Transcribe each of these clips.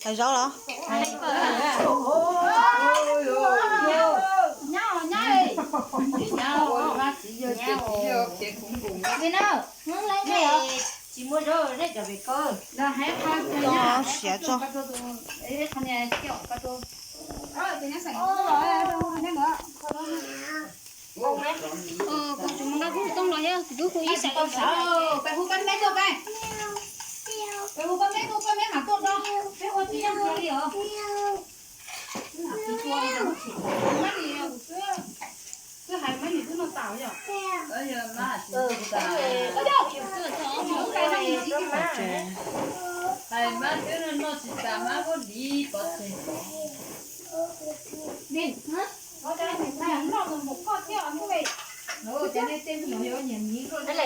Hais zaub los? Siav tso. Peb hu peb meb tuaj, peb meb mam tuaj do, peb ua tib zoo li os. Twb hais mab nws twb noj tas yom. Hais mab twb noj tsis tas, mab muab div pov tseg.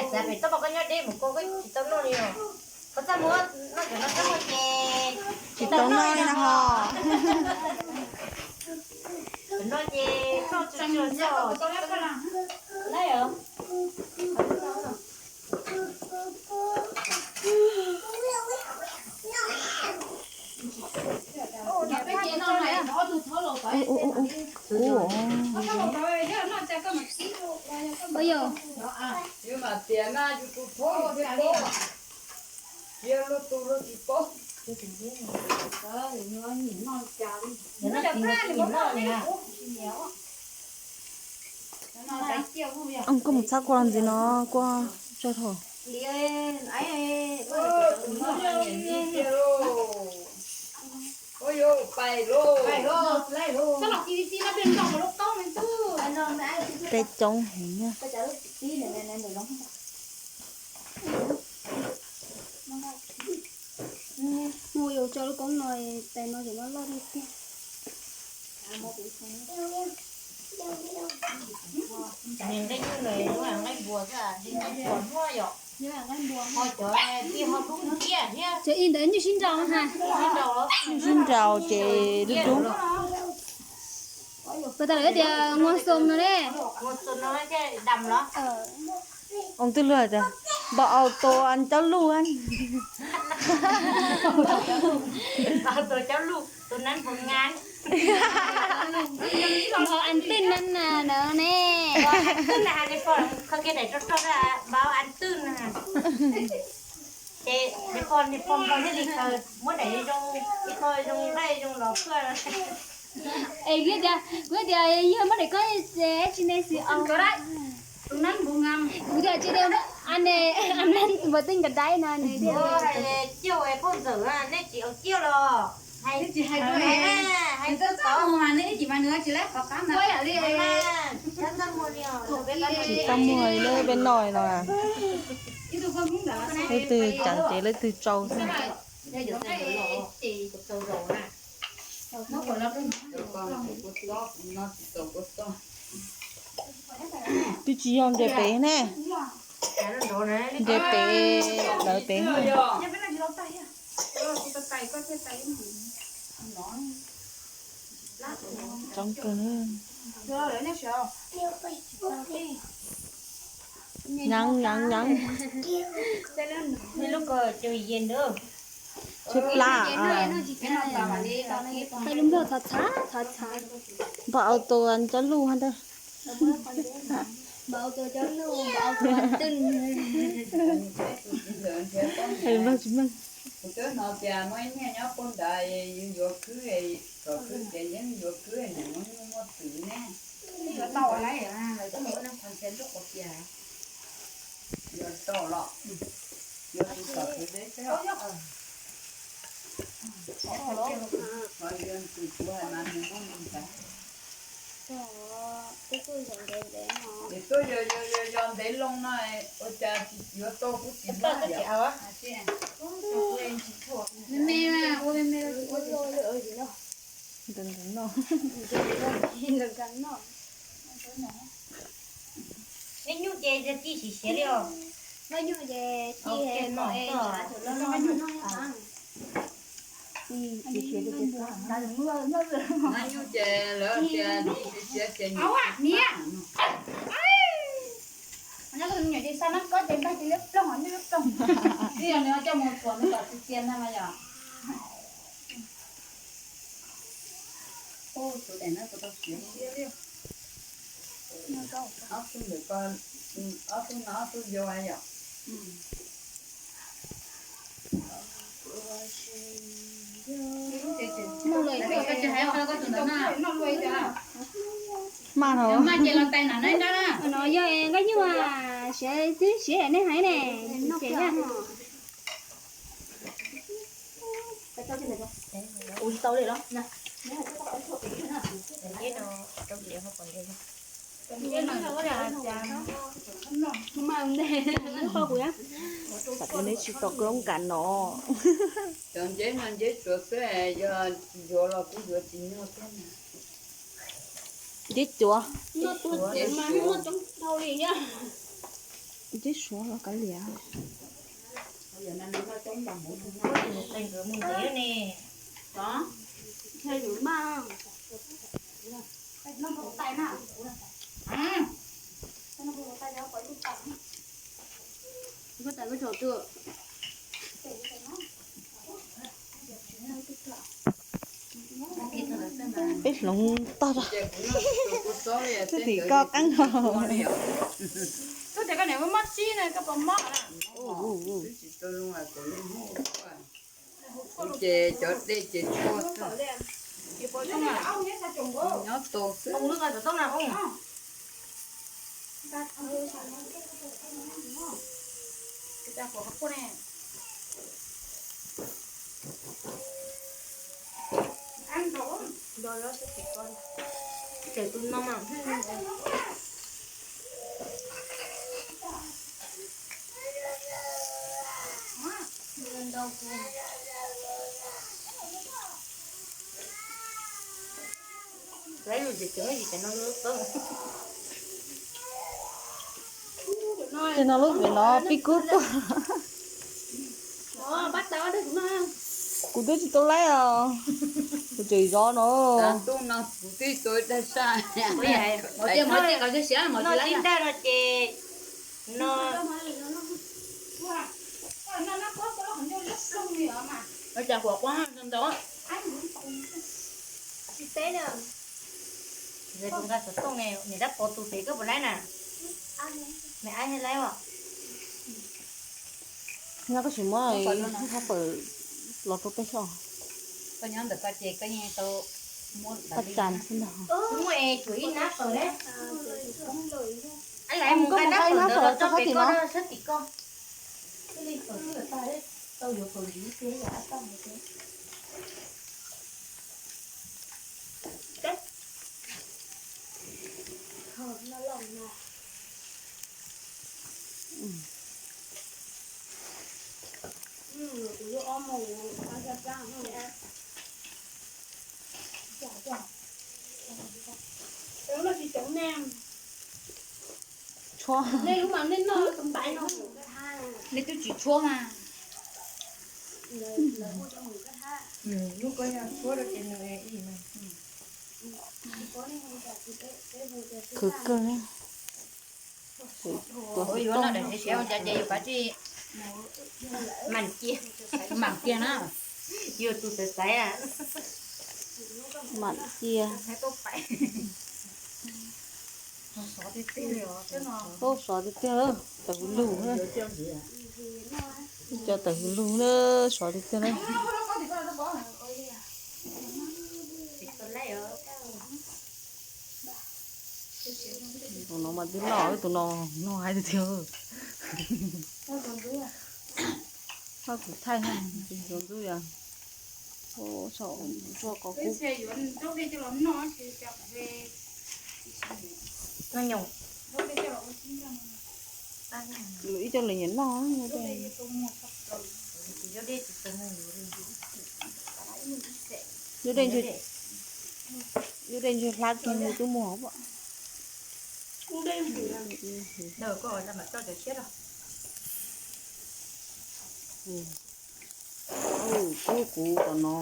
Txav pem toj, koj nyob deb mus koj tsis tau noj li os. Koj txaj muag noj cov no txaj muag ces tsis tau noj li no ho. Cov no ces txoj tsis txog. Yus mam tias na, yus tus thoob yus thiaj paub, yog luag tus luag tsis paub. Koj mus txhab kua ntxiv no, kua tso thaum. Peb coob heev na. Mus yus tso lub koob no, tais no ces muab loj tiag tiag. Nqaij nyuj nqaij npua xwb, nqaij npua muaj yom. Ho cov tij ho dub tiag thiab. Cov ib ntawd nyuj sib nraus ha. Nyuj sib nraus ces dub dub. Puas tas lawv tias nguas xum no ne? Ov twb luag tias npau auto cov luj. Tus nab npau ngab. Npau an twj na na ne. Kho kiag daim rog rog na, npau an twj na. Ces niag pog, niag pog npau thiaj li khaws, muab daim zoo, ib qho zoo nqaij zoo los phaj. Es kuv tias, kuv tias yog muab daim ko tsis ne xwb os. Kuv tias tsis ne, a ne, a ne npau twj nka daib no ne. Ciaj poj ntxawm, nej tsis aus ciaj los? Hais tsis hais, hais txog tod mas nej tsis mas nws tsis lab qhov qab na. Tsis tau muag li peb noj no. Leej twg ceev ces leej twg tsau xwb. Twb tsis yog ntses pem ne. Ntses pem, lawv pem. Tsoov kawg. Nyeev nyeev nyeev. Tsw plab. Hais lus Nplog thov txhav thov txhav. Npau auto cov luj ntag. Hais lus Nplog tsis meej. Kuv twb hnov tias muaj ib niag nyob puag nrad, yus yuav khwb, kom khwb ces yeej yuav khwb, nws muaj nyuj muaj twm ne. Yuav tau los, yuav tus tom khwv deb xwb. Qhov yog tus kuv hais mas nws muaj nws ntawd. Ces tuaj yog, yog, yog ntev loo no, ua cas yuav tau kuj tsis muaj yom. Me me, ua me me. Ntawm ntawm no. Neb nyuj ces ci siav siav li os. Noj nyuj ces ci mom es ntshav thaum no noj. Nyuj ces lawv tias tsis siav ces nyuam tsis xa nab kob ces npaj ces liab ploog liab ploog. Twb yog nws coj mus thuam nws kom tsis txias ntag mas yom. Ub, tus daim no puas tau siav? Ob tug ntawm ko, ob tug no ob tug yau yom. Mas no yog nkaj nyuj siav twb siav nej hais ne, ces yog. Ua tsis tau li los? Tam sim no neb tsis tau koob kas no. Cov nceb no nceb tsuav xwb, yog yuav los kuj yuav tsis nyuaj thiab. Nceb tsuav. Nceb suav los kav liam. Peb hloov tog, twb tim koj qeeb hos. Ces cov dej ces tshuaj xwb, nyob tau xwb. Ces no lub vim no pib kub tuaj. Kuv twb tsis tau laib os. Kuv tseem zov no. Nyob koj tsis muab lub hab pawm los rau peb soj. Koj nyob ntawm koj ces koj yeej tau muab tas xwb ntag. Mus nqa ib hab pawm rau sab tim koj. Tshuab. Nej twb tsis tshuab mas. Lub ko yog tshuab rau ces nws ib no. Khwv kawg. Ua yuav no daim siav ua cas ces yus kav tsij mam cia, mam cia na. Yus tus xaiv xaiv. Mam cia. Ub, sov tiag tiag, tawm huv lug. Cov tawm huv lug na, sov tiag tiag na. Tus no mas twb noj, tus no noj hais tiag tiag. Haj kuv thaij no, tus ntxub yog saum zuaj ko kub. Ib co lawv nyiam noj. Yub dej ntshe hlab kiag nws twb muag. Kub kuv tom no.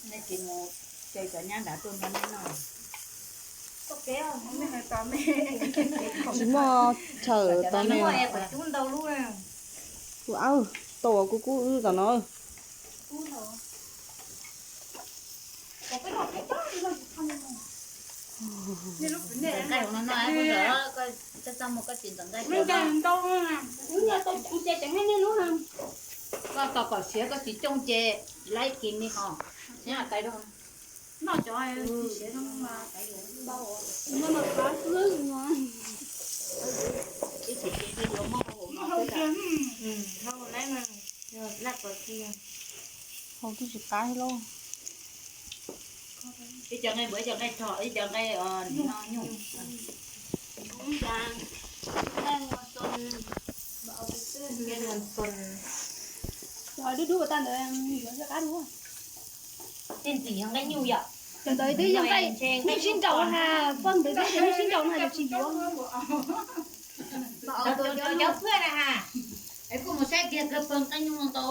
Nej tsis mus, ces cov nyab nrad tuaj nrog nej noj. Tsis muaj chaw tom ne. Kuv ab, tau kuv kub wb tom no. Koj tau kom siav koj tsis coob ces laib kis li ho. Noj cov siav no mas. Hau twb tsis qab lauj. Ib co nqaij npua, ib co nqaij tho, ib co nqaij no nyuj. Dub dub tag ntawd yuav qab dua. Tej ntxim yog nqaij nyuj yom. Cov ntawd twb yog nqaij nyuj sib nraus ha, poj ntawd twb yog nyuj sib nraus no yog tsis yuav. Cov phuaj na ha, es kuj mus saib tiag kawg pawg nqaij nyuj no ntau.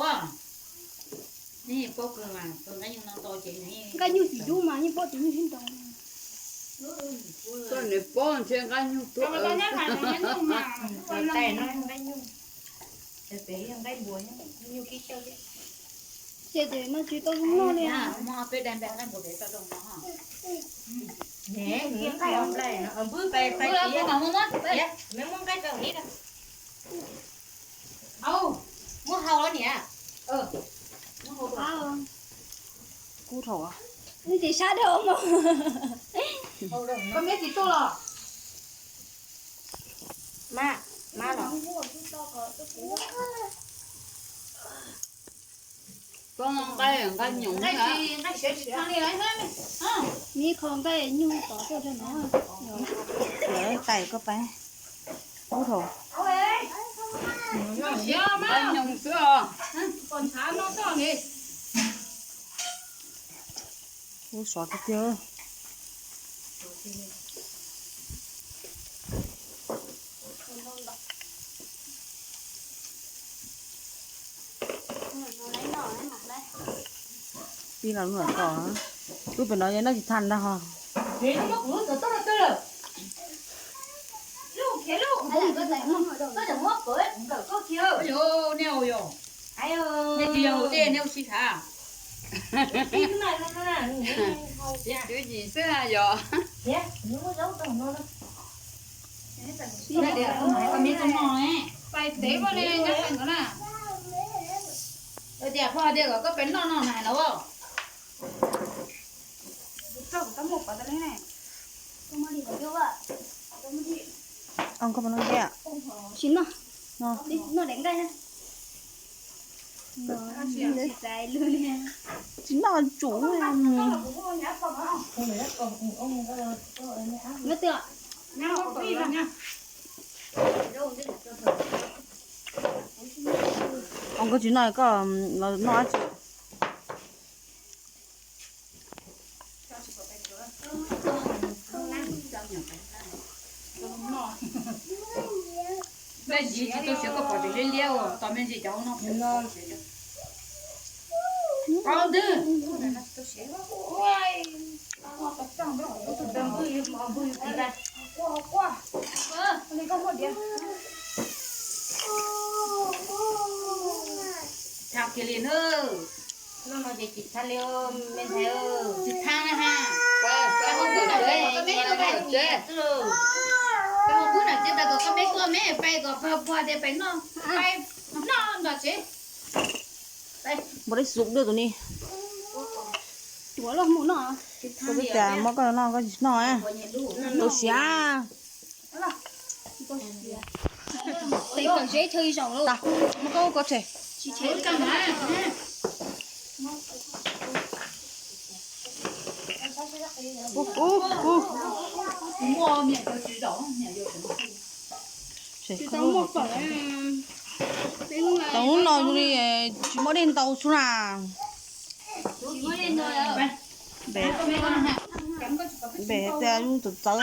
Nej paub kawg mas pawg nqaij nyuj no ntau ces nqaij nyuj tsis dub mas yeej paub tias nyuj sib nraus. Koj nws paub ntshe nqaij nyuj tuaj. Ces no tsis tau zoo noj li. Muab peb daim nqaij npua pem tso rau no. Muab hau niam. Kub thaum. Nws tsis sab dhau mog. Koj meb tsis tuaj los? Mab, mab los. Koj nqaij, nqaij nyoos nqaij siav tsis tau li. Neb kho nqaij nyuj tod tuaj rau no. Lawv tais koj pab. Kub thaum. Nqaij nyoos xwb os. Ub, sov tiag tiag. Pib los lub tom ko, lub pem no yog noj tsis tag ntag ho. Nej tsis yog ua dej nej ua sib tham. Twb yim xwb yog. Tias pog tias kom koj pem noj no na los. Tsis noj, noj daim nqaij. Tsis noj tsum. Koj tsis noj koj los noj dab tsi? Me ntsis tsis tau siav koj pom tseem liab liab ua tos me ntsis cov no. Qau ntwg. Tsis txhab kiag li na. Lub no ces tsis txhab li me ntxhais. Tsis txhab na ha. Peb mus pub nram tsev pais kom koj meb tuaj me pais kom pog tias pais noj, pais noj nram tsev. Npau dej xum dej tus ni. Tuav los mus noj. Koj twb tias muab koj noj koj tsis noj. Tau siav. Tes kawm zeb chaw ib zaug lauj. Muab koj ub koj tseg. Ub ub ub. Tau hnub no zoo li tsis muaj dej ntau xwb na. Npem, npem tias yus txawv txawv.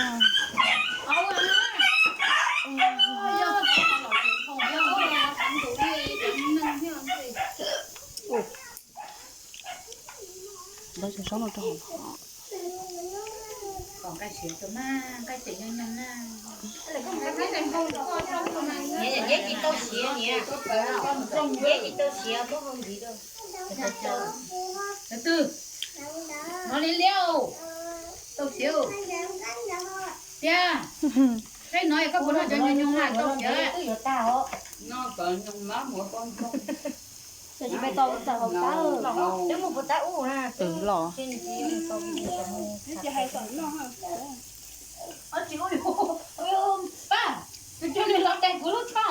Tus zaub no rau hauv. Kom nqaij siav tus mas, nqaij tseem nyoos nyoos na. Niam, niam tsis tau siav niam. Niam tsis tau siav muab hau ntxiv rau. Tus twg? No liab liab. Tau siav tiag. Peb no koj puas noj cov nyoos nyoos mas tau siav. Noj cov nyoos mas muab poob poob. Twb mus puas tab ub na. Twb los. Pab, tus coj nws los tes kuv lub tsho.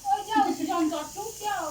Coj ntxov coob tiag.